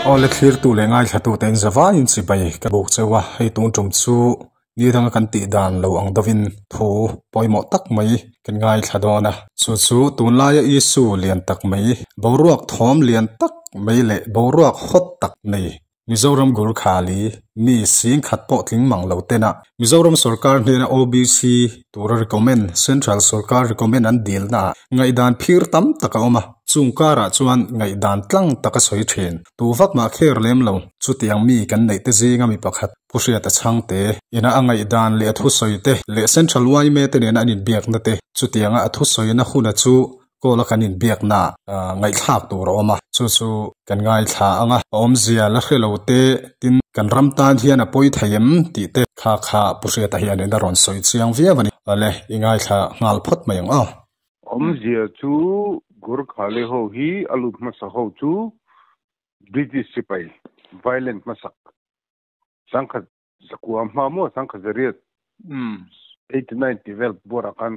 Awle thlirtu leh ngaithlatute in zavaiin chibai ka buk cheu a, hei tun tum chu ni danga kan tih dan lo ang deuhin thu pawimawh tak mai kan ngaithla dawn a. Chu chu tunlaia issue lian tak mai, boruak thawm lian tak mai leh boruak hawt tak nei Mizoram Gurkhali mi sing khat pawh tling mang lo tena Mizoram sorkar hnena OBC tura recommend Central sorkar recommend an dilna ah ngaihdan phir tam tak a awm a, chung karah chuan ngaihdan tlang tak a sawi thin. Tu vak mah kher lem lo, chutiang mi kan neih te zinga mi pakhat Pu Hriata Chhangte ina a ngaihdan leh a thusawi te leh Central yma te nena an inbiakna te chutianga a thusawina huna chu Call a kan inbiakna ngaihthlak tur a awm a, chu chu kan ngaithla ang a, a awmzia la hre lo te tin kan ram tan hian a pawi thei em tih te kha kha Pu Hriata hian in a rawn sawi chiang viau a ni. Awle, i ngaithla nghal phawt mai ang aw. Awmzia chu Gurkhale ho hi a lut hmasa ho chu British sipai violent hmasak sangkhat zakua hma maw sangkhat zariat 89 tih vel buarah khan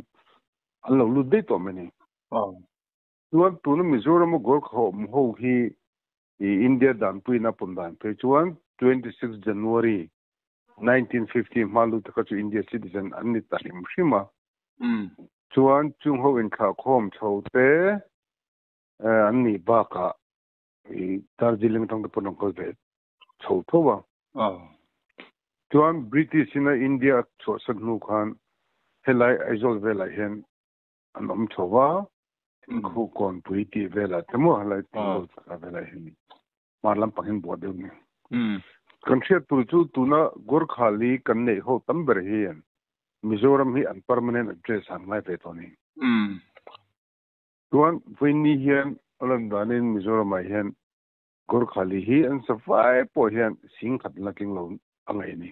an lo lut daih tawh mai ni. Chuan tuna Mizoram a Gorkha awm ho hi i India danpuiin a pawm dan phei chuan 26 January 1950 hma lut te kha chu India citizen an ni ta hrim hrim a. Chuan chung ho inthlahkhawm chho te an nih bakah i Darjeeling atang te pawh an rawn kal ve chho tho a. Chuan British in a India a chhuahsan hnu khan helai Aizawl velah hian an awm chho va, Thingkhu Kawnpui tih velah te maw helai Thingkawl chhakah velah hian hmar lampang hian buah deuh a ni. Kan hriat tur chu tuna Gorkhali kan neih ho tam ber hian Mizoram hi an permanent address an ngai ve tawh a ni. Chuan vawiinni hian a lan danin Mizoramah hian Gorkhali hi an safai pawh hian sing khat la tling lo a ngaih a ni.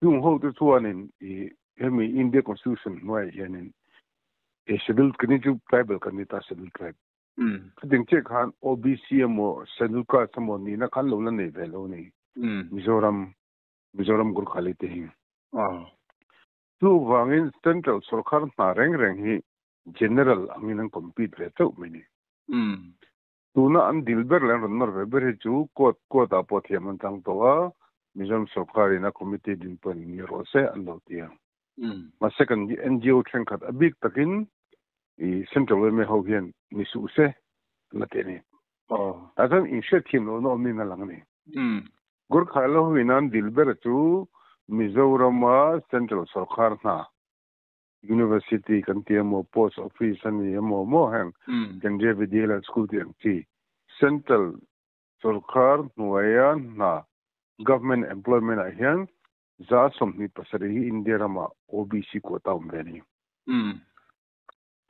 Chung ho te chuanin i hemi India Constitution hnuaiah hianin e scheduled kan ni chu tribal kan ni ta scheduled tribe. Khating chiah khan OBC emaw scheduled caste emaw nihna khan lo la nei ve lo a ni. Mizoram Mizoram Gorkhali te hi. Chuvangin Central sorkar hna reng reng hi General angin an compete ve chauh mai ni. Tuna an dil ber leh an rawn nawr ve ber hi chu court court ah pawh thiam an chang tawh a, Mizoram sorkar in a committee din pawhin ni rawh se an lo ti a. Mahse kan NGO thenkhat a bik takin i Central yma ho hian ni suh se an la ti a ni. Tah chuan inhriatthiam lohna awm niin a lang a ni. Gurkha lo ho in an dil ber chu Mizorama Central sorkar hna University kan ti emaw, Post Office a ni emaw maw heng Kendriya Vidyalaya School tih ang chi Central sorkar hnuaia hna Government Employment ah hian 27% hi India ramah OBC quota awm ve a ni.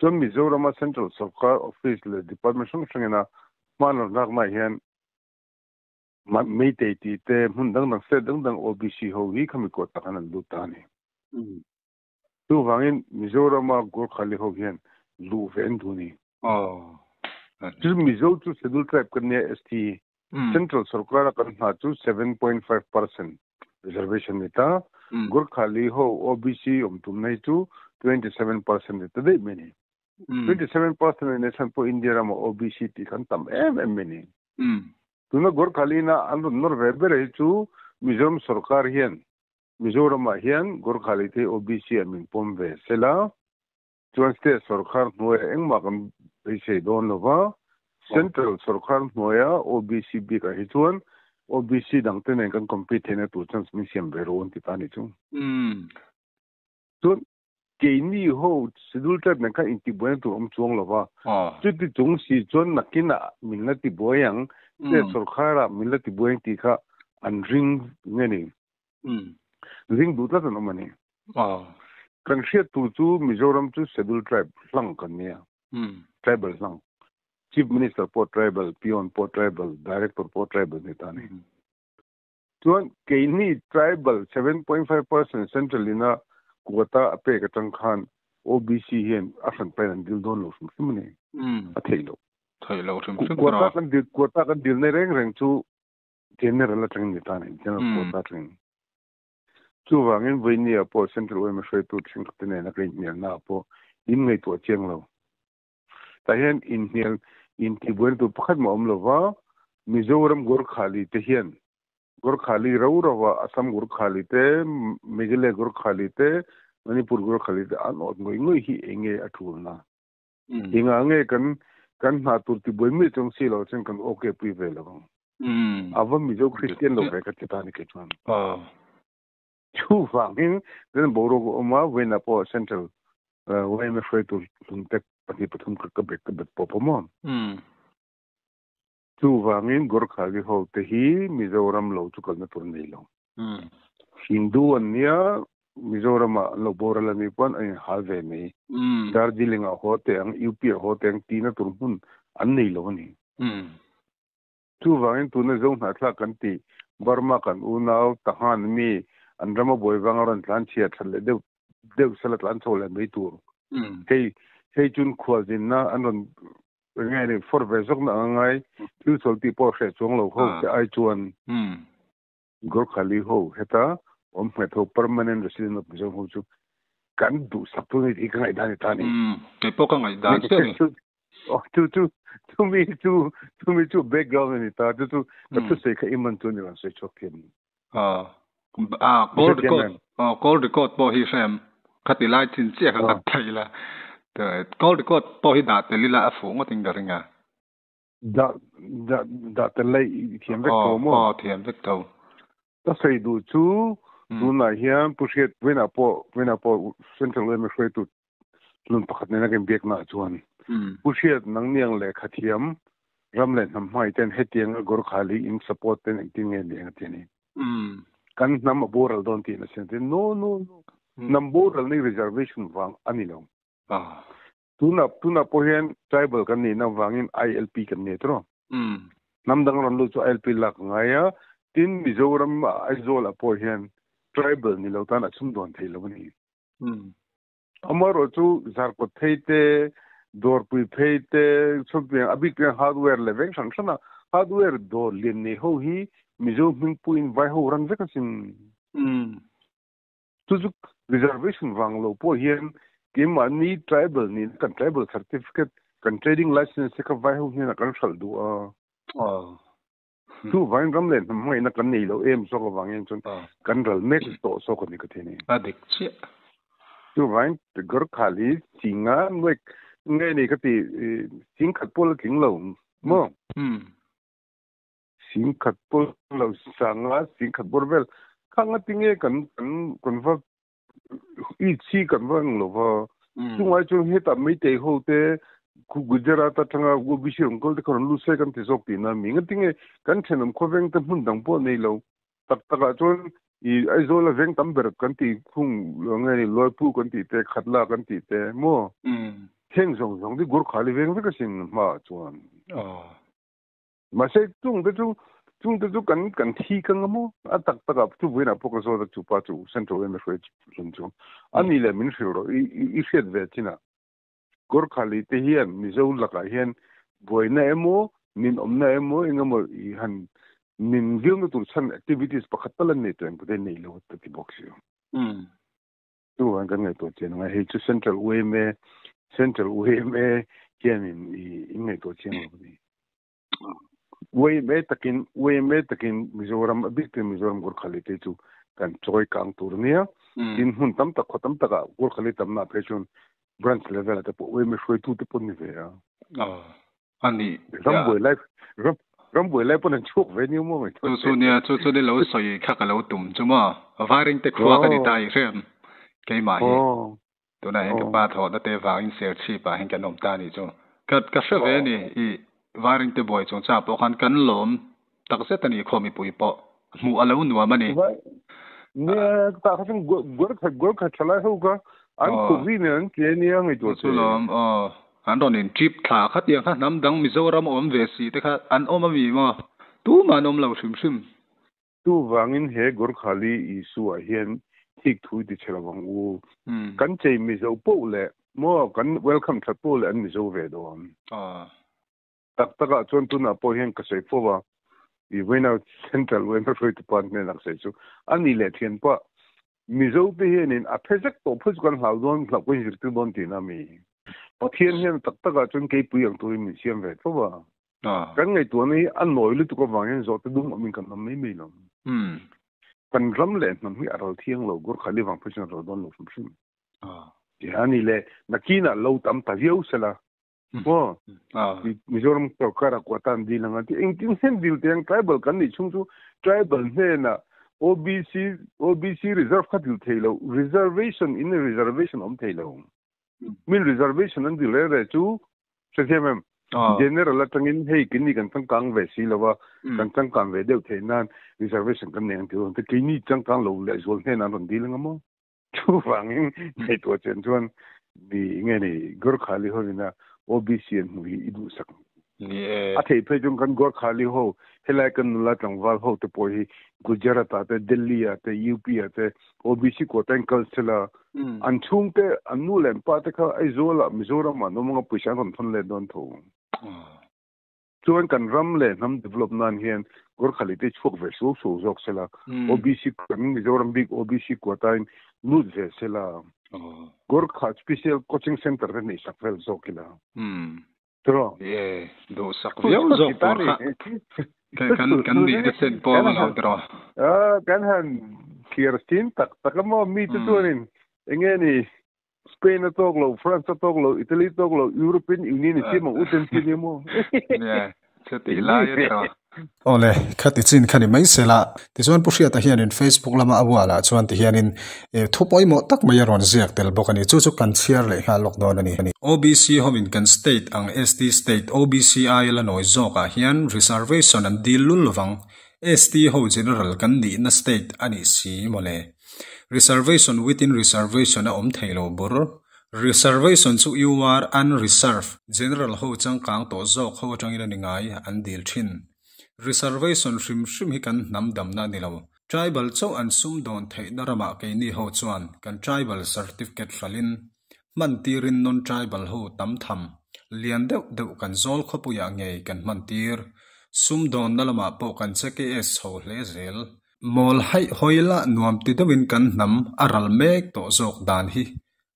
Chuan Mizorama Central sorkar Office leh Department hrang hrangina hman rawn laknaah hian Meitei tih te hmun dang dang state dang dang OBC ho hi khami quota khan an lut ta a ni. Chuvangin Mizorama Gorkhali ho hian luh ve an duh a ni. Chu Mizo chu Scheduled Tribe kan nia ST. Central sorkara kan hna chu 7.5% reservation ni ta. Gorkhali ho OBC awm tumna hi chu 27% ni ta daih mai a ni. 27% ni chhan pawh India rama OBC tih khan tam em em mai a ni. Tuna Gorkhali ina an rawn nawr ve ber hi chu Mizoram sorkar hian Mizoramah hian Gorkhali te OBC ah min pawm ve sela, chuan state sorkar hnuaiah engmah kan beisei dawn lova, central sorkar hnuaia OBC bikah hi chuan OBC dangte nen kan compete theihna tur chance min siam ve rawh an ti ta a nih chu. Chuan keini ho schedule tribe nen khan intibuaina tur awm chuang lova, chuti chung si chuan nakinah min la tibuai ang, state sorkarah min la tibuai ang tih kha an ring nge ni? Ring duh tlat an awm a ni. Kan hriat tur chu Mizoram chu schedule tribe hlang kan nia, tribal hlang. Chief Minister pawh tribal, peon pawh tribal, director pawh tribal ni ta a ni. Chuan keini tribal 7.5% central ina quota a pek atang khan OBC hian a hran pain an dil dawn lo hrim hrim a ni. A theih loh. Theih loh hrim hrim Quota kan dil quota kan dil nei reng reng chu general atangin ni ta a ni, general quota atangin. Chuvangin vawinia pawh central yma hruaitu thenkhat te nena ka inhnialna ah pawh in ngaihtuah chiang lo. Tah hian inhnial intibuaina tur pakhat mah a awm lo va. Mizoram Gorkhali te hian Gorkhali ro rova Assam Gorkhali te Meghalaya Gorkhali te Manipur Gorkhali te an awt ngawih ngawih hi eng nge a tul na. Engah nge kan kan hna tur ti buai mai chuang si lo chuan kan okay pui ve lo ang. A va Mizo Christian lo ve ka ti ta ni kei chuan. Chuvangin kan boruak a awm a, vawiinah pawh Central YMA hruaitu hlungte pahnih pathum kha ka bet ka bet pawp a maw. Chuvangin Gorkhali ho te hi Mizoram lo chu kalna tur nei lo. Hindu an nia, Mizoramah an lo boral a nih pawn an inhal ve mai. Darjeeling-ah haw teh ang, UP-ah haw teh ang tihna tur hmun an nei lo a ni. Chuvangin tuna Zo hnahthlak kan tih Burma kan unau Tahan mi an rama buai vanga rawn tlan chhia that leh deuh deuh sela tlan chho leh mai tur. Hei hei chun khualzinna an rawn eng nge for ve zawkna ang a ngai thil sual tih pawh hreh chuang lo ho te ai chuan Gorkhali ho heta awm nghet ho permanent resident of Mizoram ho chu kan duhsak tu ni tih ka ngaihdan ni ta ni. Kei pawh ka ngaihdan chiah ni. Oh, chu chu chu mi chu chu mi chu background ni ta chu chu ka thu sei kha iman chu ni ran sei chhuak thiam. Ah, ah, call record, oh, call record pawh hi hrem khati lai chin chiah kha ka thei la. Call record pawh hi dah tel ila a fuh ngawt in ka ring a. Dah dah dah tel lai i thiam vek tho maw? Aw, thiam vek tho. Ka sawi duh chu tunah hian Pu Hriat vawiinah pawh vawiinah pawh Central yma hruaitu hlun pakhat nena kan biaknaah chuan Pu Hriat nang niang lehkha thiam ram leh hnam hmai ten hetianga Gorkhali in support ten engtin nge ni ang a ti a ni. Kan hnam a boral dawn tih na siam ten no no no hnam boral ni reservation vang a ni lo. Tuna tuna pawh hian tribal kan nihna avangin ILP kan nei tawh. Hnam dang rawn lut chu ILP lak a ngai a, tin Mizoram Aizawl ah pawh hian tribal ni lo tan a chhumdawn thei lo a ni. Amaherawh chu Zarkawt phei te, Dawrpui phei te, chawpiang a bik piang hardware leh veng hran hran a hardware dawr lian nei ho hi Mizo hmingpuiin vai ho ran vek asin. Chu chu reservation vang lo pawh hian keimahni tribal nih kan tribal certificate kan trading license te kha vai ho hnenah kan hralh duh a. Chu vangin ram leh hnam hmangaihna kan nei lo em zawk avangin chuan kan ral mek tawh zawk a ni ka ti a ni. A dik chiah. Chu vangin Gorkhal hi Singa nuaih nge ni ka ti Sing khat pawh la tling lo maw? Sing khat pawh lo sanga sing khat bawr vel kha nga tinge kan kan kan va i chi kan va ang lova chungai chuan heta meitei ho te khu Gujarat atanga OBC rawn kal te kha rawn lut se kan ti zawk tihna mi nga tinge kan thenawm khawveng te hmun dang pawh nei lo tak takah chuan i Aizawl a veng tam ber kan tih khung nge ni Luaipur kan tih te Khatla kan tih te maw heng zawng zawng te Gurkhali veng vek asin hmaah chuan. Mahse chungte chu chungte chu kan kan thi ka nga maw? A tak takah chu vawiinah pawh ka zawt a chupa chu Central yma hruai hlun chu a ni leh min hrilh rawh i i hriat ve chinah Gorkhali te hian Mizo lakah hian buaina emaw min awmna emaw eng emaw i han min vilna tur chhan activities pakhat tal an nei tawh em ka te nei lo ta ti bawk si. Chuvang kan ngaihtuah chian angai hei chu Central yma Central yma hianin i in ngaihtuah chiang lo a ni. Yma takin yma takin Mizoram a bik ten Mizoram Gorkhali te chu kan chawi kang tur a nia. Tin hmun tam tak khaw tam takah Gorkhali tamna phei chuan branch level ah te pawh yma hruaitu te pawh an ni ve a. A ni. Ram buai lai ram ram buai lai pawn an chhuak ve nia maw mai. Chu chu nia chu chu ni lo sawi kha ka lo tum chu maw. Vairing te khua ka ni ta i hrem keimah hi. Tunah hian ka pa thawhna te vangin Serchhip ah hian kan awm ta ni chu. Ka ka hre ve ni i Vairing te buai chungchang pawh khan kan lawm takzet a ni khaw mipui pawh hmuh a lo nuam a ni. Nia tah kha chuan Gorkha Gorkha thalai ho kha an khuh ri nen an che nia ngaihtuah che. Chu lawm aw an rawn in trip thla kha tiang kha hnam dang Mizoram awm ve si te kha an awm a mi maw tumah an awm lo hrim hrim. Chuvangin he Gorkhali Isua hian thik thu ti chhe lovang u. Kan chei Mizo poh leh maw kan welcome that poh leh an Mizo ve dawn. Tak takah chuan tunah pawh hian ka sawi fo a, i vawiina Central yma hruaitu pa hnenah ka sawi chu a ni leh thian pah Mizo te hianin a phe zek tawh phawt chu kan hlau dawn hlauh kan inzirtir dawn tihna a mi. Pathian hian tak takah chuan keipui ang turin min siam ve tho a. Kan ngaihtuahna hi a nawi lutuk avangin zawhte dum awmin kan awm mai mai lo. Kan ram leh hnam hi a ral thiang lo, Gurkhali vang phei chuan a ral dawn lo hrim hrim. Tihian ni le, nakinah lo tam ta viau sela maw? Mizoram sorkar-ah quota an dil ang a ti. Engtin hian dil teh ang? Tribal kan nih chhung chu tribal hnenah OBC, OBC reserve kha dil thei lo, reservation in reservation awm thei lo. Min reservation an dil reng reng chu hrethiam em? General atangin hei keini kan changkang ve si lo a, kan changkang ve deuh theih nan reservation kan nei ang tih te keini changkang lo leh zual hnenah an rawn dil anga maw? Chuvangin ngaihtuah chen chuan mi nge ni Gorkhali hovina OBC an hmuh hi i duhsak. Ni e. A theih phei chuan kan Gorkhali ho helai kan nula tlangval ho te pawh hi Gujarat ah te Delhi ah te UP ah te OBC quota in kal sela an chhungte an nu leh an pa te kha Aizawl ah Mizoram ah an awm anga pawisa an rawn thawn let dawn tho. Chuan kan ram leh hnam develop nan hian Gorkhali te chhuak ve suau suau zawk sela OBC kan Mizoram bik OBC quota in lut ve sela Gorkha special coaching center te neih sak vel zawk ila. Tiraw? Ni e, duhsak viau zawk tur kha kan kan nih te chen pawh a lo tiraw? Kan han thlir thin tak tak a maw mi te chuanin enge ni Spain a tawk lo, France a tawk lo, Italy tawk lo, European Union i siam ang u ten chi nia maw? Nia, chutih lai a tiraw? Awle, khati chin kha ni mai sela. Tichuan Pu Hriata hianin Facebook lama a wall-ah chuan tihianin thu pawimawh tak mai a rawn ziak tel bawk a ni. Chu chu kan chhiar leh nghal lawk dawn a ni. OBC homin kan state ang ST state OBC aia la nawi zawkah hian reservation an dil lul lovang. ST ho general kan nihna state a nih si mawle. Reservation within reservation a awm thei lo bur. Reservation chu UR unreserved, general ho changkang tawh zawk ho atangin a ni ngai an dil thin. Reservation hrim hrim hi kan hnam damna a ni lo. Tribal chauh an sum dawn theihna ramah keini ho chuan kan tribal certificate hralhin hman tirin non-tribal ho tam tham lian deuh deuh kan zawl khawpuiah ngei kan hman tir. Sum dawnna lamah pawh kan che KS chho hle zel. Mawl haih hawi lah nuam ti deuhin kan hnam a ral mek tawh zawk dan hi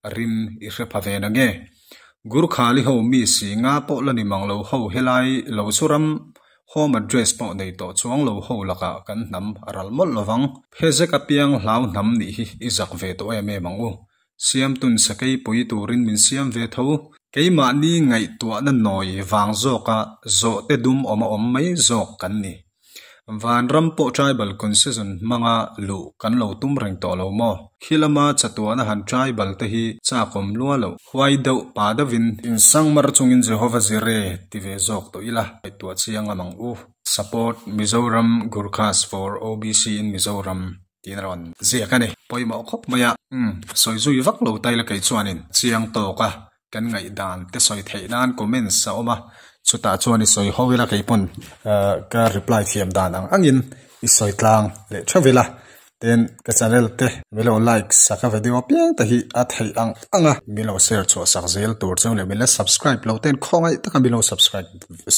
a rim i hre pha ve na nge? Gurkhali ho mi si nga pawh la ni mang lo ho helai lo chu ram home address pawh nei tawh chuang lo ho lakah kan hnam a ral mawlh lovang. Phezek apiang hlau hnam nih hi i zak ve tawh em em ang u. Siamtun sakei pui turin min siam ve tho. Keimahni ngaihtuahna nawi vang zawka zawhte dum awm a awm mai zawk kan ni. Vanram pawh tribal concession hmanga luh kan lo tum reng tawh lo maw? Khi lama chatuahna han tribal te hi chakawm lua loh. Huai deuh pa deuhin. Insangmar chungin Jehovah Jireh ti ve zawk tawh ila ngaihtuah chiang a mang u. Support Mizoram Gurkhas for OBC in Mizoram. Tiin a rawn ziak a ni. Pawimawh khawp mai a. Umm, sawi zui vak lo ta ila kei chuanin chiang tawk a, kan ngaihdan te sawi theih nan comments a awm a, chutah chuan i sawi ho ila kei pawn ka reply thiam dan ang angin i sawi tlang leh theuh ila. Tin, ka channel te min lo like sak a video apiang te hi a theih ang ang a, min lo share chhuah sak zel tur cheu leh min la subscribe lo ten khawngaih taka min lo subscribe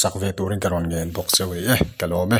sak ve turin ka rawn ngen bawk cheu ni e, ka lawm e.